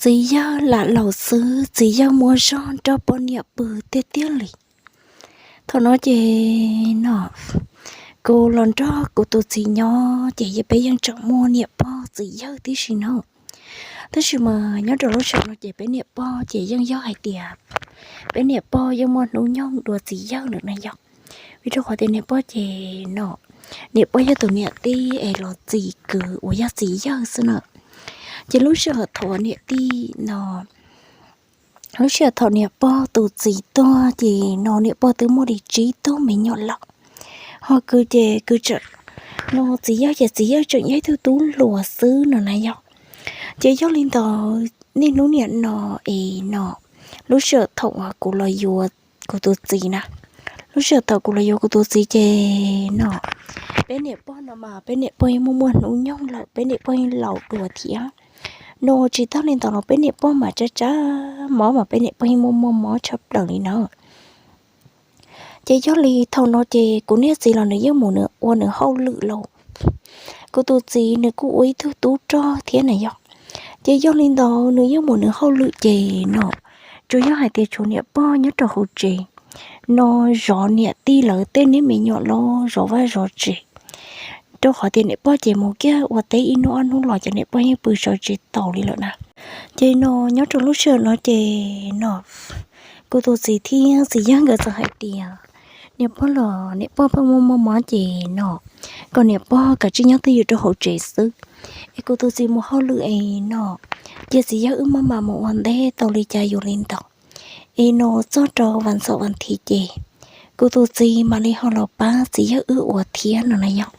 Txiv yawg lam laus xwb, txiv yawg muaj zog nrog poj niam pw tiag tiag li. Thaum no ces no kuv los nrog kuv tus txiv nyob ces peb yeej tseem muaj niam pog txiv yawg tib si no. Tab sis mas nyob rau lub sij hawm no ces peb niam pog ces yeej yog hais tias peb niam pog yeej muaj hnub nyoog dua txiv yawg lawm na yog. Vim rau qhov tias niam pog ces no, niam pog yog tus niam tij es los txiv kwv uas yog txiv yawg xwb na. Ces lub sij hawm thaum niam tij no, lub sij hawm thaum niam pog tus txiv tuag ces no niam pog twb muaj li tsib tug me nyuam lawm. Ho kwv ces kwv tseem, no txiv yawg ces txiv yawg tseem yog ib tug tub hluas xwb no na yog. Ces yog li ntawd niaj hnub niam no es no, lub sij hawm thaum uas kuv los yuav kuv tus txiv na, lub sij hawm thaum kuv los yuav kuv tus txiv ces no, peb niam pog no mas peb niam pog yeej muaj muaj hnub nyoog lawm, peb niam pog yeej laus dua thiab. No tsis tas li ntawd los peb niam pog mas tsab tsab mob mas peb niam pog yeej muaj muaj mob tshaj plaws li na. Ces yog li thaum no ces kuv niag txiv los nws yeej mus nws ua nws hauj lwm lauj. Kuv tus txiv nws kuj ua ib tug tub rog thiab na yog. Ces yog li ntawd nws yeej mus nws hauj lwm ces no, tsuas yog hais tias tshuav niam pog nyob rau hauv tsev, no zov niam tij lawv tej niag me nyuam los zov vaj zov tsev. Rau qhov tias niam pog ces mus kiag ua teb ib hnub ob hnub los ces niam pog yeej pw sawv tsev taus li lawm na. Ces no nyob rau lub sij hawm no ces no, kuv tus txiv thiab txiv yawg nkawd txawm hais tias niam pog los niam pog pheej muaj muaj mob ces no, kom niam pog kav tsij nyob twj ywm rau hauv tsev xwb, es kuv tus txiv mus hauj lwm es no, cia txiv yawg wb maj mam mus ua ntej tau li cas yuav li ntawd. Es no txog rau vas ntxaum vas thiv ces kuv tus txiv mam li ho los pab txiv yawg wb ua thiab no na yog.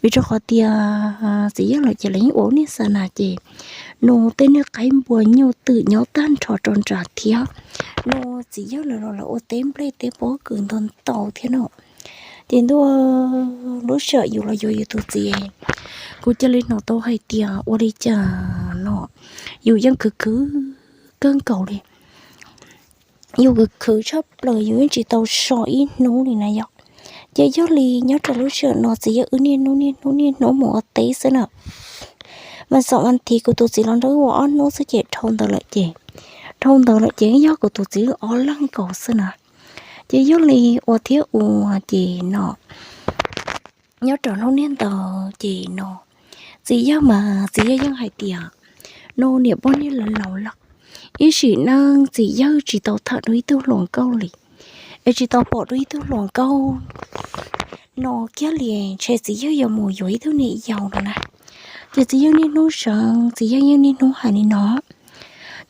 Vim rau qhov tias txiv yawg lawv ces lawv yeej ua ua niag xa nas ces no tej niag qaib npua nyuj twm nyob tag nrho rau nram thiab. No txiv yawg lawv los lawv ua teb nplej teb pob kws ntau ntau thiab no. Ces ntuj, lub sij hawm yus los yuav yus tus txiv, kuv cia li hnov tau hais tias ua li cas no yus yeej khwv khwv kawg nkaus li. Yus khwv khwv tshaj plaws yus yeej tsis tau so ib hnub li na yog. Ces yog li nyob rau lub sij hawm no txiv yawg wb niaj hnub niaj hnub niaj hnub mus ua teb xwb na. Mas xaum vas thiv kuv tus txiv los nrog wb ua ob hnub xwb ces dhau ntawd lawm ces, dhau ntawd lawm ces yog kuv tus txiv wb ob leeg nkaus xwb na. Ces yog li ua thiab ua ces no, nyob rau hnub niaj ntawd ces no, txiv yawg mas txiv yawg yeej hais tias no niam pog niag laus laus lawm, ib sim neej txiv yawg tsis tau tham dua ib tug hluas nkauj li, es tsis tau pom dua ib tug hluas nkauj no kiag li, ntshe txiv yawg yuav mus yuav ib tug niam yau no na. Ces txiv yawg niaj hnub seev, txiv yawg yeej niaj hnub hais li no.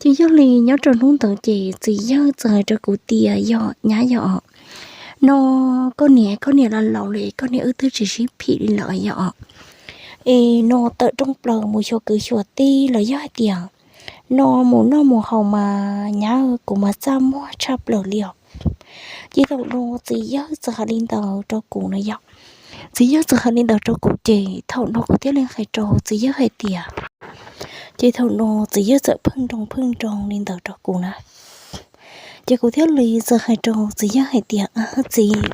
Ces yog li nyob rau hnub ntawd ces txiv yawg txawm hais rau kuv tias yog nyab yog os, no koj niam, koj niam laus laus li, koj niam wb twb tsis sib phim li lawm yog os. Es no tawm rooj plaws mus xyuas kwv xyuas tij los yog hais tias no mus noj mus haus mas nyab kuv mas txaj muag tshaj plaws li os. Ces thaum no txiv yawg txawm hais li ntawd rau kuv no yog. Txiv yawg txawm hais li ntawd rau kuv ces thaum no kuv thiaj li hais rau txiv yawg hais tias, ces thaum no txiv yawg txawm pheej nroo pheej nroo li ntawd rau kuv na. Ces kuv thiaj li txawm hais rau txiv yawg hais tias, a txiv,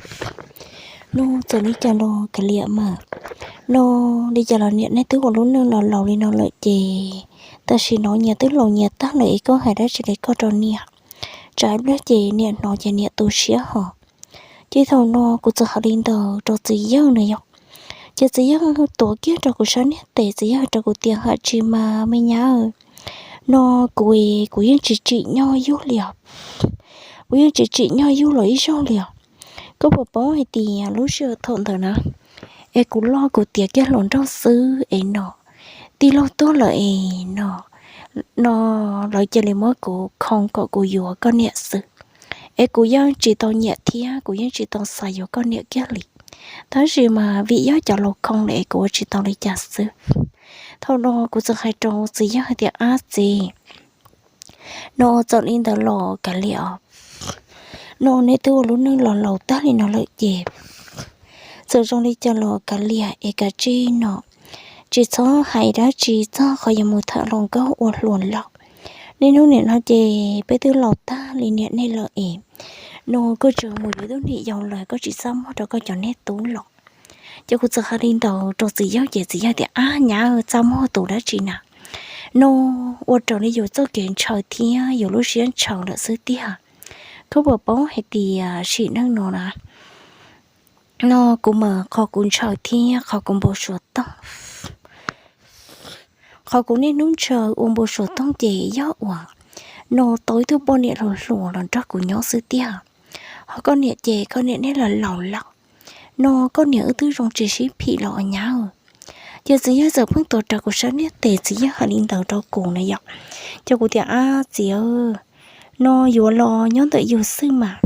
no txawm li cas los kav liam mas, no li cas los niam nej twb ua lub neej los laus li no lawm ces tam sim no nyias twb laus nyias tag lawm es koj hais dab tsi li koj rau niam, tsam ib pliag ces niam hnov ces niam tu siab hos. Ces thaum no kuv txawm hais li ntawd rau txiv yawg na yog. Ces txiv yawg tuav kiag rau kuv sab niag tes, txiv yawg hais rau kuv tias, ham tsis mas me nyab, no kuv, kuv yeej tsis tsim nyog yug li os. Kuv yeej tsis tsim nyog yug los ib zaug li os. Koj puas paub hais tias lub sij hawm thaum ntawd na, es kuv loj kuv tiav kiag hluas nraug xwb es no, tij laug tuag lawm es no, no lawv cia li muab kuv khoo kom kuv yuav koj niam xwb. Es kuv yeej tsis tau nyiam thiab kuv yeej tsis tau xav yuav koj niam kiag li. Tab sis mas vim yog cov laus khoo lawm es kuv ua tsis tau li cas xwb. Thaum no kuv txawm hais rau txiv yawg hais tias, ab txiv, no txawm li ntawd los kav liam os. No nej twb ua lub neej los laus tag li no lawm ces txawm zoo li cas los kav liam es kav tsij no, tsis txhob hais dab tsi txog qhov yuav mus tham hluas nkauj ua hluas laus. Niaj hnub nim no ces peb twb laus tag li niam nej lawm es, no koj tseem mus yuav ib tug niam yau lawm, koj tsis txaj muag rau koj cov niag tub los. Ces kuv txawm hais li ntawd rau txiv yawg ces txiv yawg tias, ab nyab, txaj muag tus dab tsi na, no ua raws li yus txoj kev ntshaw thiab yus lub siab ntshaw lawm xwb tiag. Koj puas paub hais tias sim neej no na, no kuv mas qhov kuv ntshaw thiab qhov kuv npau suav toog, qhov kuv niaj hnub ntshaw ua npau suav toog ces yog uas no tau ib tug poj niam hluas hluas los nrog kuv nyob xwb tiag. Ho koj niam ces koj niam niaj los laus lawm, no koj niam wb twb zoo tsis sib phim los nyab. Ces txiv yawg txawm pheej tuav rawv kuv sab niag tes, txiv yawg hais li ntawd rau kuv na yom. Ces kuv tias, ab txiv, no yuav los nyob ntawm yus xwb mas,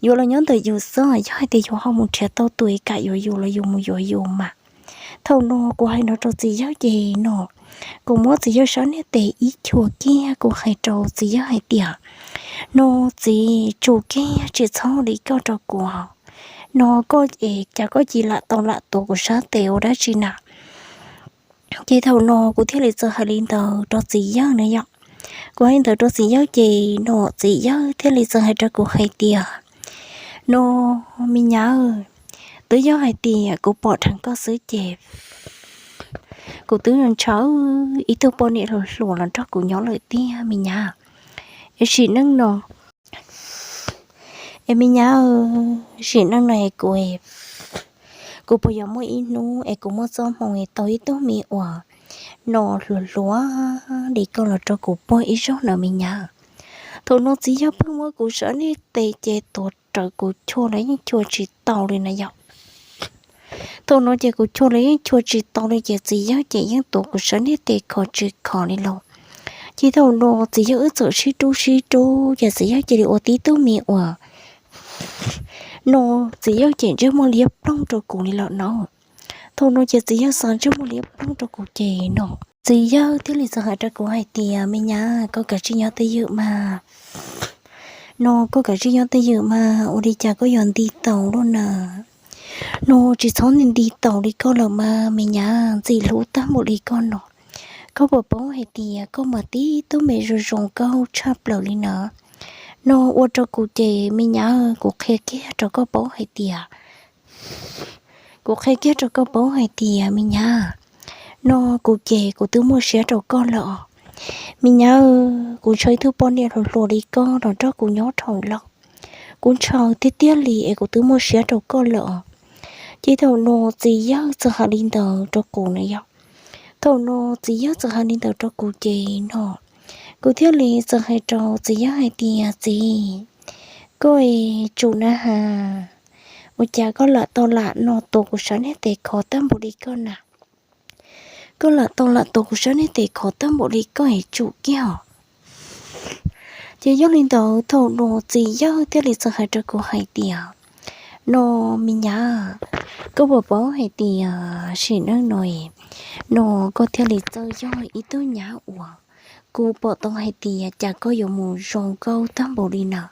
yuav los nyob ntawm yus xwb, yog hais tias yus ho mus nrhiav tau tus kam yuav yus los yus mus yuav yus mas. Thaum no kuv hais no rau txiv yawg ces no kuv muab txiv yawg sab niag tes ib chua kiag, kuv hais rau txiv yawg hais tias, no txiv, tsum kiag tsis txhob li koj rau kuv, no koj es cas koj cia li lam tau lam tuav kuv sab tes ua dab tsi na. Ces thaum no kuv thiaj li txawm hais li ntawd rau txiv yawg na yom. Kuv hais li ntawd rau txiv yawg ces no txiv yawg thiaj li txawm hais rau kuv hais tias, no me nyab, twb yog hais tias kuv pom dheev koj xwb ces kuv twb ntshaw ib tug poj niam hluas hluas los nrog kuv nyob lawm tiag me nyab. Es sim neej no, es me nyab, sim neej no es kuv, kuv puas yuav muaj ib hnub es kuv muaj txoj hmoo es tau ib tug me uas no hluas hluas li koj los rau kuv puag ib zaug na me nyab. Thaum no txiv yawg pheej muab kuv sab niag tes ces tuav rawv kuv chua los yeej chua tsis tau li na yom. Thaum no ces kuv chua los yeej chua tsis tau li ces txiv yawg ces yeej tuav kuv sab niag tes khov tsis khov li los. Ces thaum no txiv yawg wb txawm sib rub sib rub ces txiv yawg cia li ua tib tug me uas no txiv yawg ces ntsej muag liab ploog rau kuv li lawm no. Thaum no ces txiv yawg xa ntsej muag liab ploog rau kuv ces no txiv yawg thiaj li txawm hais rau kuv hais tias me nyab, koj kav tsij nyob twj ywm mas, no koj kav tsij nyob twj ywm mas, ua li cas koj yuav nti taus lub na. No tsis txhob nti nti taus li koj lawm mas me nyab, ntxim hlub tag npaum li koj no. Koj puas paub hais tias koj mas tib tug me zoo zoo nkauj tshaj plaws li na. No ua rau kuv ces me nyab, kuv qhia kiag rau koj paub hais tias, kuv qhia kiag rau koj paub hais tias me nyab, no kuv ces kuv twb muaj siab rau koj lawm os. Me nyab, kuv ntshaw ib tug poj niam hluas hluas li koj los nrog kuv nyob dhau lawm. Kuv ntshaw tiag tiag li es kuv twb muaj siab rau koj lawm os. Ces thaum no txiv yawg txawm hais li ntawd rau kuv na yom. Thaum no txiv yawg txawm hais li ntawd rau kuv ces no kuv thiaj li txawm hais rau txiv yawg hais tias txiv, koj es tsum na has, ua cas koj lam tau lam no tuav kuv sab niag tes khov tag npaum li koj na. Koj lam tau lam tuav kuv sab niag tes khov tag npaum li koj es tsum kiag os. Ces yog li ntawd thaum no txiv yawg thiaj li txawm hais rau kuv hais tias, no me nyab, koj puas paub hais tias sim neej no, no koj thiaj li txawj yog ib tug nyab uas kuv pom tau hais tias cas koj yuav mus zoo nkauj tag npaum li na.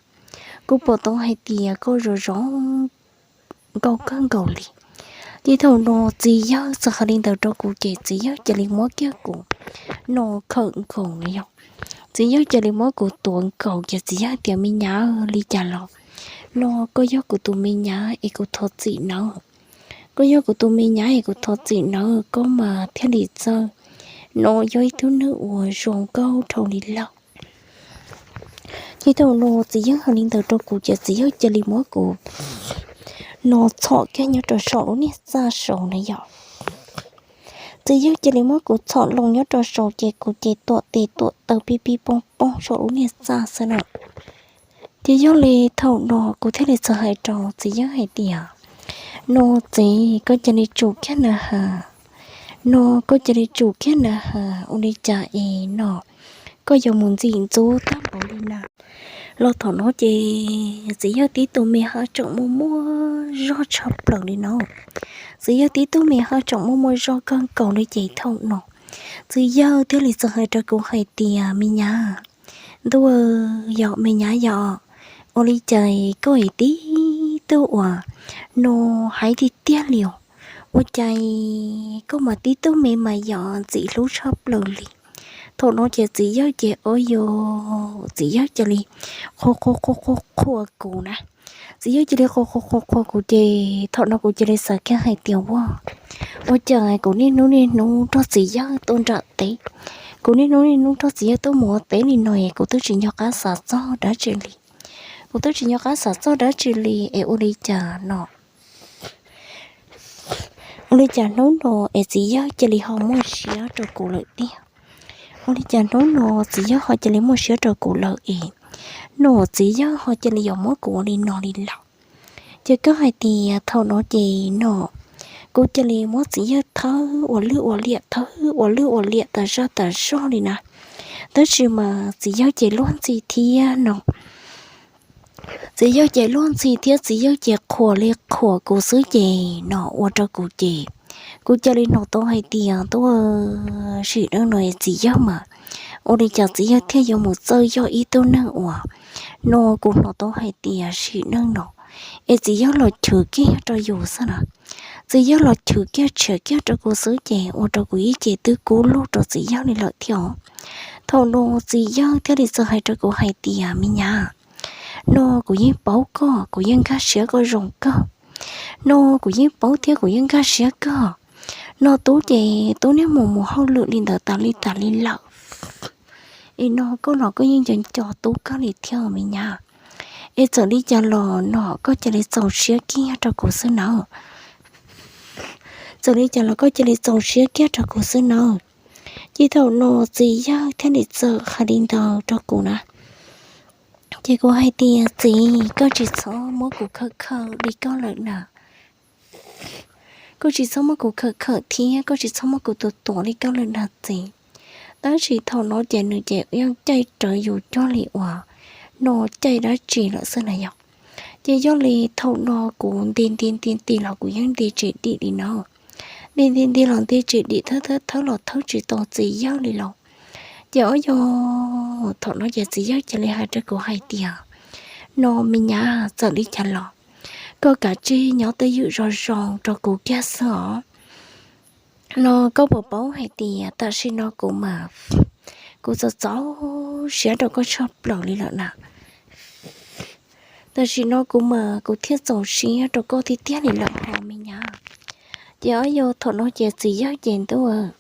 Kuv pom tau hais tias koj zoo zoo nkauj kawg nkaus li. Ces thaum no txiv yawg txawm hais li ntawd rau kuv ces txiv yawg cia li muab kiag kuv no khawm nkaus no yog. Txiv yawg cia li muab kuv tuav nkaus ces txiv yawg tias me nyab, li cas los no koj yog kuv tus me nyab es kuv thov txim nawb. Koj yog kuv tus me nyab es kuv thov txim nawb, koj mas thiaj li txawj no yog ib tug neeg uas zoo nkauj dhau li lauj. Ces thaum no txiv yawg hais li ntawd rau kuv ces txiv yawg cia li muab kuv no txhom kiag nyob rau saum lub niag txaj saud na yom. Txiv yawg cia li muab kuv txhom loo nyob rau saud ces kuv ces tuam tes tuam taw pib pib pooj pooj saum lub niag txaj xwb na. Ces yog li thaum no kuv thiaj li txawm hais rau txiv yawg hais tias, no txiv, koj cia li tsum kiag na has, no koj cia li tsum kiag na has, ua li cas es no koj yuav mus ntxim ntxub tag npaum li na. Los thaum no ces txiv yawg tib tug me haj tseem muaj muaj zog tshaj plaws li no. Txiv yawg tib tug me haj tseem muaj muaj zog kawg nkaus li ces thaum no txiv yawg thiaj li txawm hais rau kuv hais tias me nyab, ntuj, yog me nyab yom, ua li cas koj es tib tug uas no haib tiag tiag li os, ua cas koj mas tib tug me mas yom ntxim hlub tshaj plaws li. Thaum no ces txiv yawg ces o yog txiv yawg cia li qhuas qhuas qhuas qhuas qhuas kuv na. Txiv yawg cia li qhuas qhuas qhuas qhuas kuv ces thaum no kuv cia li xav kiag hais tias ua, ua cas kuv niaj hnub niaj hnub nrog txiv yawg tuaj nram teb, Kuv niaj hnub niaj hnub nrog txiv yawg tuaj mus ua teb li no es kuv twb tsis nco qab xav txog dab tsi li. Kuv twb tsis nco qab xav txog dab tsi li es ua li cas no, ua li cas hnub no es txiv yawg cia li ho muaj siab rau kuv lawm tiag? Ua li cas hnub no txiv yawg ho cia li muaj siab rau kuv lawm es no txiv yawg ho cia li yuav muab kuv ua li no li lawm? Ces koj hais tias thaum no ces no kuv cia li muab txiv yawg thawb ua lwj ua liam, thawb ua lwj ua liam tas zaj tas zog li na. Tab sis mas txiv yawg ces luag ntxhi thiab no, txiv yawg ces luag ntxhi thiab txiv yawg ces qhuas li qhuas kuv xwb ces no ua rau kuv ces kuv cia li hnov tau hais tias tuaj sim neej no txiv yawg mas ua li cas txiv yawg thiaj yuav mus txawj yog ib tug neeg uas no kuv hnov tau hais tias sim neej no es txiv yawg los chwv kiag rau yus xwb na. Txiv yawg los chwv kiag tshiav kiag rau kuv xwb ces ua rau kuv ib ce twb kub lug rau txiv yawg li lawm thiab os. Thaum no txiv yawg thiaj li txawm hais rau kuv hais tias me nyab, no kuv yeej paub koj, kuv yeej nkag siab koj zoo kawg. No kuv yeej paub thiab kuv yeej nkag siab kawg. No tub ces tub niaj mus mus hauj lwm li ntawd tas li tas li lawm. Es no koj los koj yeej nco nco tub kawg li thiab me nyab. Es txawm li cas los no koj cia li txaus siab kiag rau kuv xwb nawb. Txawm li cas los koj cia li txaus siab kiag rau kuv xwb nawb. Ces thaum no txiv yawg thiaj li txawm hais li ntawd rau kuv na. Ces kuv hais tias txiv, koj tsis txhob muab kuv khawm khawm li koj lawm na. Koj tsis txhob muab kuv khawm khawm thiab koj tsis txhob muab kuv tuav tuav li koj lawm na txiv. Tab sis thaum no ces nws ces yeej caij rawv yus cuag li uas no caij dab tsi lawm xwb na yom. Ces yog li thaum no kuv nti nti nti nti los kuv yeej nti tsis dim li no. Nti nti nti los nti tsis dim, thawb thawb thawb los thawb tsis tau txiv yawg li los. Ces ob yog thaum no ces txiv yawg cia li hais rau kuv hais tias no me nyab, txawm li cas los koj kav tsij nyob twj ywm zoo zoo rau kuv kiag xwb os. No koj puas paub hais tias tam sim no kuv mas kuv txaus txaus siab rau koj tshaj plaws li lawm na. Tam sim no kuv mas kuv thiaj txaus siab rau koj tiag tiag li lawm hos me nyab. Ces ob yog thaum no ces txiv yawg ces ntuj,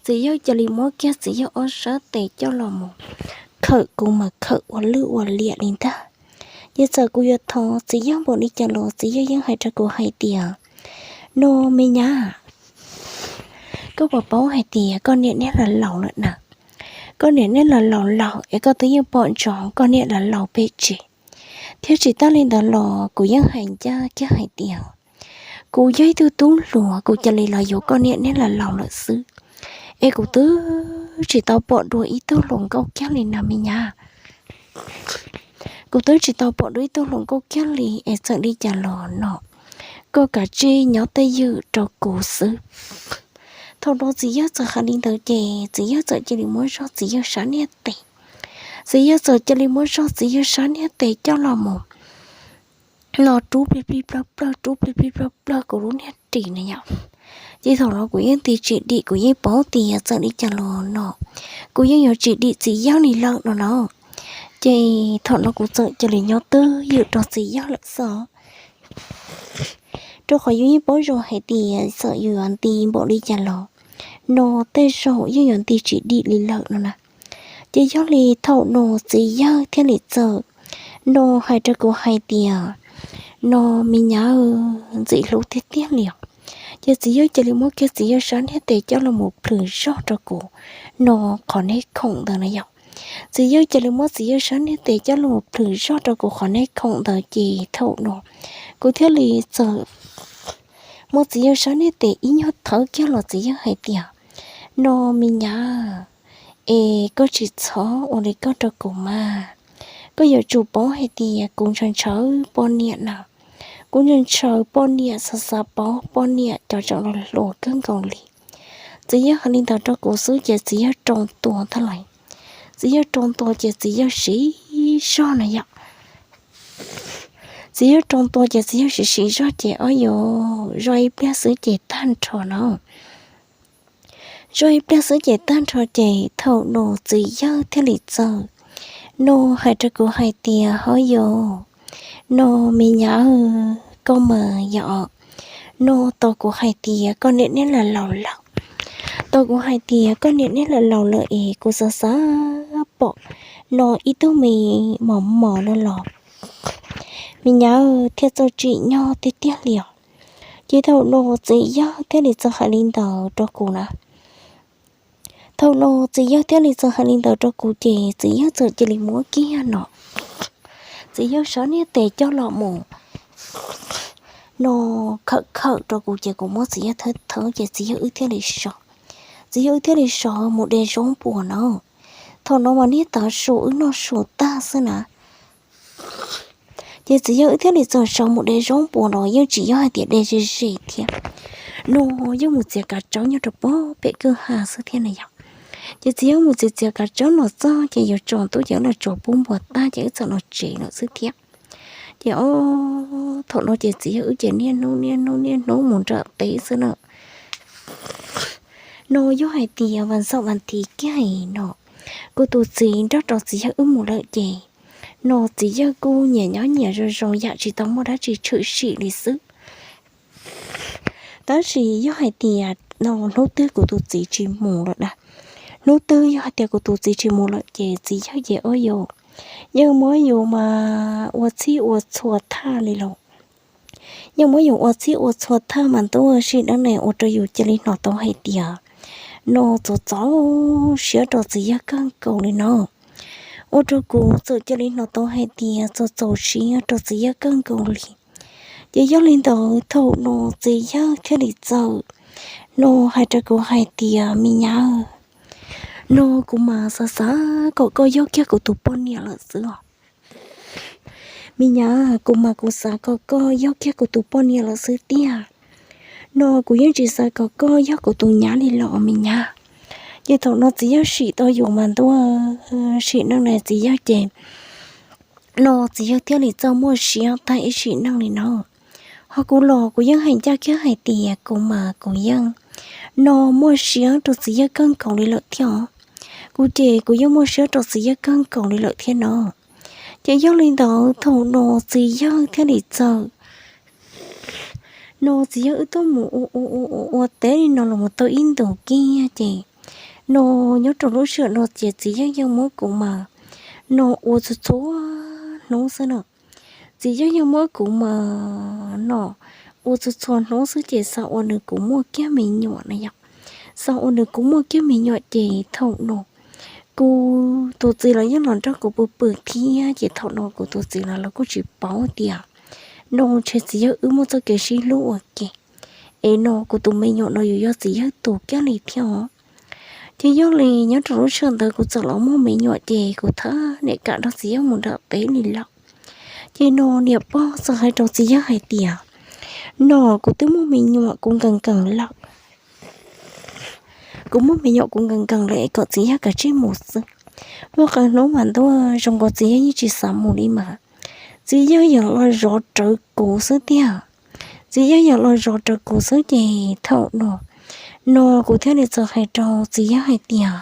txiv yawg cia li muab kiag txiv yawg ob sab tes coj los mus khawm kuv mas khawm ua lwj ua liam li ntag. Ces txawm kuv yuav thov txiv yawg npaum li cas los txiv yawg yeej hais rau kuv hais tias no me nyab, koj puas paub hais tias koj niam neb los laus lawm na. Koj niam neb los laus laus es koj twb yeej pom ntsoov koj niam los laus pem tsev. Thiab tsis tas li ntawd los kuv yeej hais ncaj kiag hais tias kuv yog ib tug tub hluas, kuv cia li los yuav koj niam neb los laus lawm xwb. Es kuv twb tsis tau pom dua ib tug hluas nkauj kiag li na me nyab. Kuv twb tsis tau pom dua ib tug hluas nkauj kiag li es txawm li cas los no koj kav tsij nyob twj ywm rau kuv xwb. Thaum no txiv yawg txawm hais li ntawd ces txiv yawg txawm cia li muab zog txiv yawg sab niag tes. Txiv yawg txawm cia li muab zog txiv yawg sab niag tes coj los mus no rub plig plig plawg plawg, rub plig plig plawg plawg kuv lub niag ris na yom. Ces thaum no kuv yeej nti tsis dim, kuv yeej paub tias txawm li cas los no kuv yeej yuav tsis dim txiv yawg li lawm no na. Ces thaum no kuv txawm cia li nyob twj ywm rau txiv yawg lawm xwb. Rau qhov yus yeej paub zoo hais tias txawm yus yuav nti npaum li cas los no tej zaum yeej yuav nti tsis dim li lawm no na. Ces yog li thaum no txiv yawg thiaj li txawm no hais rau kuv hais tias no me nyab, ntxim hlub tiag tiag li os. Ces txiv yawg cia li muab kiag txiv yawg sab niag tes coj los mus plhws zog rau kuv no qhov nej khoom ntawd na yom. Txiv yawg cia li muab txiv yawg sab niag tes coj los mus plhws zog rau kuv qhov nej khoom ntawd ces thaum no kuv thiaj li txawm muab txiv yawg sab niag tes ib nyuag thawb kiag los txiv yawg hais tias no me nyab, es koj tsis txhob ua li koj rau kuv mas. Koj yuav tsum paub hais tias kuv ntshaw ntshaw poj niam na. Kuv ntshaw ntshaw poj niam, xav xav paub poj niam cov tseem los hluas kawg nkaus li. Txiv yawg hais li ntawd rau kuv xwb ces txiv yawg rau tua ntag lauj. Txiv yawg rau tua ces txiv yawg siv zog na yom. Txiv yawg rau tua ces txiv yawg siv siv zog ces ob yus zoj ib pliag xwb ces tag nrho no. Zoj ib pliag xwb ces tag nrho ces thaum no txiv yawg thiaj li txawm no hais rau kuv hais tias ho yus no me nyab, koj mas yom, no tau kuv hais tias koj niam neb los laus lawm. Tau kuv hais tias koj niam neb laus laus lawm es kuv xav xav pom no ib tug me mos mos no los me nyab thiaj txawj tsim nyog tiag tiag li os. Ces thaum no txiv yawg thiaj li txawm hais li ntawd rau kuv na. Thaum no txiv yawg thiaj li txawm hais li ntawd rau kuv ces txiv yawg txawm cia li muab kiag no, txiv yawg sawv niag tes coj los mus no khawm khawm rau kuv ces kuv muab txiv yawg thawb thawb ces txiv yawg wb thiaj li so. Txiv yawg wb thiaj li so mus de zaub npua no. Thaum no mas niag tav su wb noj su tag xwb na. Ces txiv yawg wb thiaj li txawm so mus de zaub npua no yeej tsis yog hais tias de ze ze thiab. No yeej mus txiav kav tsawb nyob rau pem kwj ha xwb thiab na yom. Ces txiv yawg mus txiav txiav kav tsawb no txog ces yuav tsaus ntuj ces los tsuas pub npua tag ces wb txawm los tsev lawm xwb thiab. Ces o, thaum no ces txiv yawg wb ces niaj hnub niaj hnub niaj hnub mus nram teb xwb na. No yog hais tias vas xaum vas thiv kiag no, kuv tus txiv nrog rau txiv yawg wb mus lawm ces no txiv yawg kuj nyias nyob nyias zoo zoo yam tsis tau muaj dab tsi tshwm sim li xwb. Tab sis yog hais tias no hnub twg kuv tus txiv tsis mus lawm na, hnub twg yog hais tias kuv tus txiv tsis mus lawm ces txiv yawg ces ua yus, yeej muab yus mas ua txhij ua txhua thaj li los, yeej muab yus ua txhij ua txhua thaj mas ntuj sim neej ne ua rau yus cia li hnov tau hais tias no txaus txaus siab rau txiv yawg kawg nkaus li no. Ua rau kuv txawm cia li hnov tau hais tias txaus txaus siab rau txiv yawg kawg nkaus li. Ces yog li ntawd thaum no txiv yawg thiaj li txawm no hais rau kuv hais tias me nyab, no kuv mas xav xav kom koj yog kiag kuv tus poj niam lawm xwb os. Me nyab, kuv mas kuv xav kom koj yog kiag kuv tus poj niam lawm xwb tiag. No kuv yeej tsis xav kom koj yog kuv tus nyab li los me nyab. Ces thaum no txiv yawg sim tau yus mas ntuj sim neej ne txiv yawg ces no txiv yawg thiaj li txawj muaj siab tag ib sim neej li no. Ho kuv los kuv yeej hais ncaj kiag hais tias kuv mas kuv yeej no muaj siab rau txiv yawg kawg nkaus li lawm thiab os. Kuv ces kuv yeej muaj siab rau txiv yawg kawg nkaus li lawm thiab no. Ces yog li ntawd thaum no txiv yawg thiaj li txawm no txiv yawg wb tuaj mus ua ua ua ua teb li no los mus tau ib ntus kiag ces no nyob rau lub sij hawm no ces txiv yawg yeej muab kuv mas no ua txhua txhua hnub xwb na. Txiv yawg yeej muab kuv mas no ua txhua txhua hnub xwb ces xav ua nws kuv muaj kiag me nyuam na yom. Xav ua nws kuv muaj kiag me nyuam ces thaum no kuv tus txiv los yeej los nrog kuv pw pw thiab ces thaum no kuv tus txiv los los kuj tsis paub tias no ntshe txiv yawg wb muaj txoj kev sib hlub ua ke es no kuv tus me nyuam no yuav yog txiv yawg tus kiag li thiab os. Ces yog li nyob rau lub sij hawm ntawd kuv txawm los muaj me nyuam ces kuv thab niam kam nrog txiv yawg mus nram teb li lawm. Ces no niam pog txawm hais rau txiv yawg hais tias no kuv twb muaj me nyuam kuv nkees nkees lawm. Kuv muaj me nyuam kuv nkees nkees lawm es kom txiv yawg kav tsij mus xwb. Muaj qee hnub mas ntuj zoo nkaus txiv yawg yeej tsis xav mus li mas txiv yawg yeej los zov rawv kuv xwb tiag. Txiv yawg yeej los zov rawv kuv xwb ces thaum no no kuv thiaj li txawm hais rau txiv yawg hais tias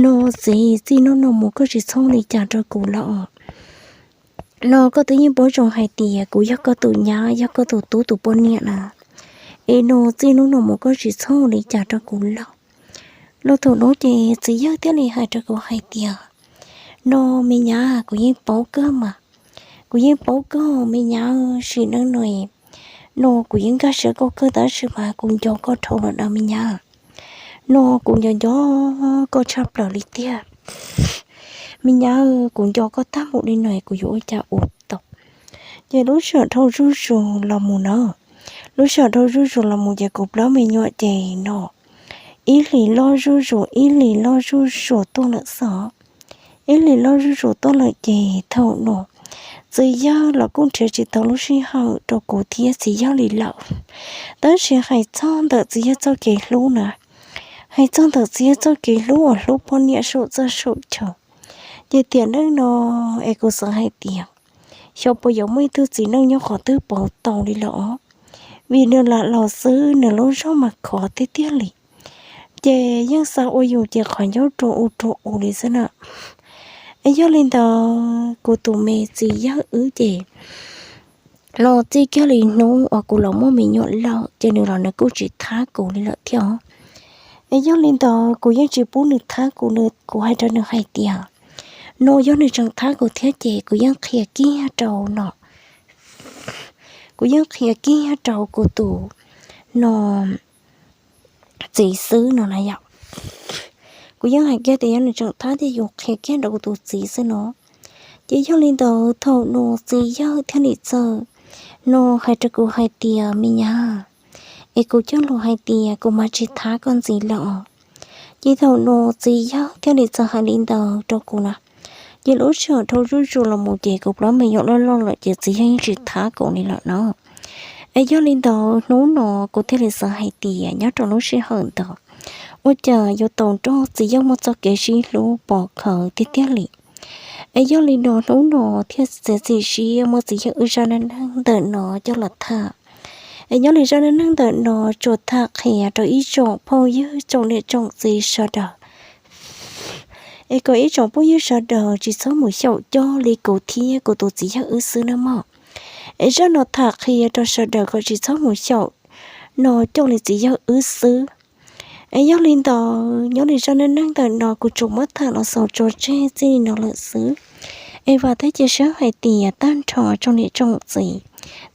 no txiv, txij hnub no mus koj tsis txhob li cas rau kuv lawm. No koj twb yeej paub zoo hais tias kuv yog koj tus nyab yog koj tus tub tus poj niam na. Es no txij hnub no mus koj tsis txhob li cas rau kuv lawm. Los thaum no ces txiv yawg thiaj li hais rau kuv hais tias no me nyab, kuv yeej paub kawg mas. Kuv yeej paub kawg me nyab, sim neej no no kuv yeej nkag siab koj kawg tab sis mas kuv nco koj dhau lawm na me nyab. No kuv nco nco koj tshaj plaws li tiag. Me nyab, kuv nco koj tag mus li no kuv yuav ua cas ua tau. Ces lub sij hawm dhau zuj zus los mus na, lub sij hawm dhau zuj zus los mus ces kuv plab me nyuam ces no ib hlis loj zuj zus ib hlis loj zuj zus tuaj lawm xwb. Ib hlis loj zuj zus tuaj lawm ces thaum no txiv yawg los kuj nrhiav tsis tau lub sij hawm rau kuv thiab txiv yawg li lawm. Tab sis hais txog ntawm txiv yawg txoj kev hlub na, hais txog ntawm txiv yawg txoj kev hlub uas hlub poj niam saum txaj saum chaw, ces tiam neej no es kuv xav hais tias xyov puas yuav muaj ib tug txiv neej nyob qhov twg pauv tau li lawm os. Vim nws lam los xwb nws lub zog mas khov tiag tiag li, ces yeej xa ua yus ces qhov ncauj rua u rua u li xwb na. Es yog li ntawd kuv tus me txiv yawg wb ces los txij kiag li hnub uas kuv los muaj me nyuam lawm ces nws los nws kuj tsis thab kuv li lawm thiab os. Es yog li ntawd kuv yeej tsis pub nws thab kuv, kuv hais rau nws hais tias, no yog nws tseem thab kuv thiab ces kuv yeej qhia kiag rau no, kuv yeej qhia kiag rau kuv tus no txiv xwb no na yom. Kuv yeej hais kiag tias yog nws tseem thab ces yus qhia kiag rau kuv tus txiv xwb no. Ces yog li ntawd thaum no txiv yawg thiaj li txawm no hais rau kuv hais tias, me nyab, es kuv cog lus hais tias kuv mas tsis thab koj ntxiv lawm os. Ces thaum no txiv yawg thiaj li txawm hais li ntawd rau kuv na. Ces lub sij hawm dhau zuj zus los mus ces kuv plab me nyuam loj loj lawm ces txiv yawg yeej tsis thab kuv li lawm no. Es yog li ntawd hnub no kuv thiaj li xav hais tias nyob rau lub sij hawm ntawd ua cas yuav tau nrog txiv yawg muaj txoj kev sib hlub pom khawv tiag tiag li. Es yog li no hnub no thiaj txiav txim siab muab txiv yawg wb zaj neej neeg ntawm no coj los tham. Es nyob li zaj neej neeg ntawm no tsuas tham qhia rau ib tsoom phooj ywg tsoom niam tsoom txiv sawv daws, es kom ib tsoom phooj ywg sawv daws tsis txhob mus xyaum coj li kuv thiab kuv tus txiv yawg wb xwb nawb mog. Es zaj no tham qhia rau sawv daws kom tsis txhob mus xyaum no coj li txiv yawg wb xwb. Es yog li ntawd nyob li zaj neej neeg ntawm no kuv tsuas muab tham los xaus tso tseg txij li no lawm xwb. Es vam thiab cia siab hais tias tag nrho tsoom niam tsoom txiv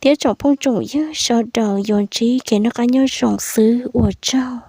thiab tsoom phooj tsoom ywg sawv daws yuav ntsib kev noj qab nyob zoo xwb, ua tsaug.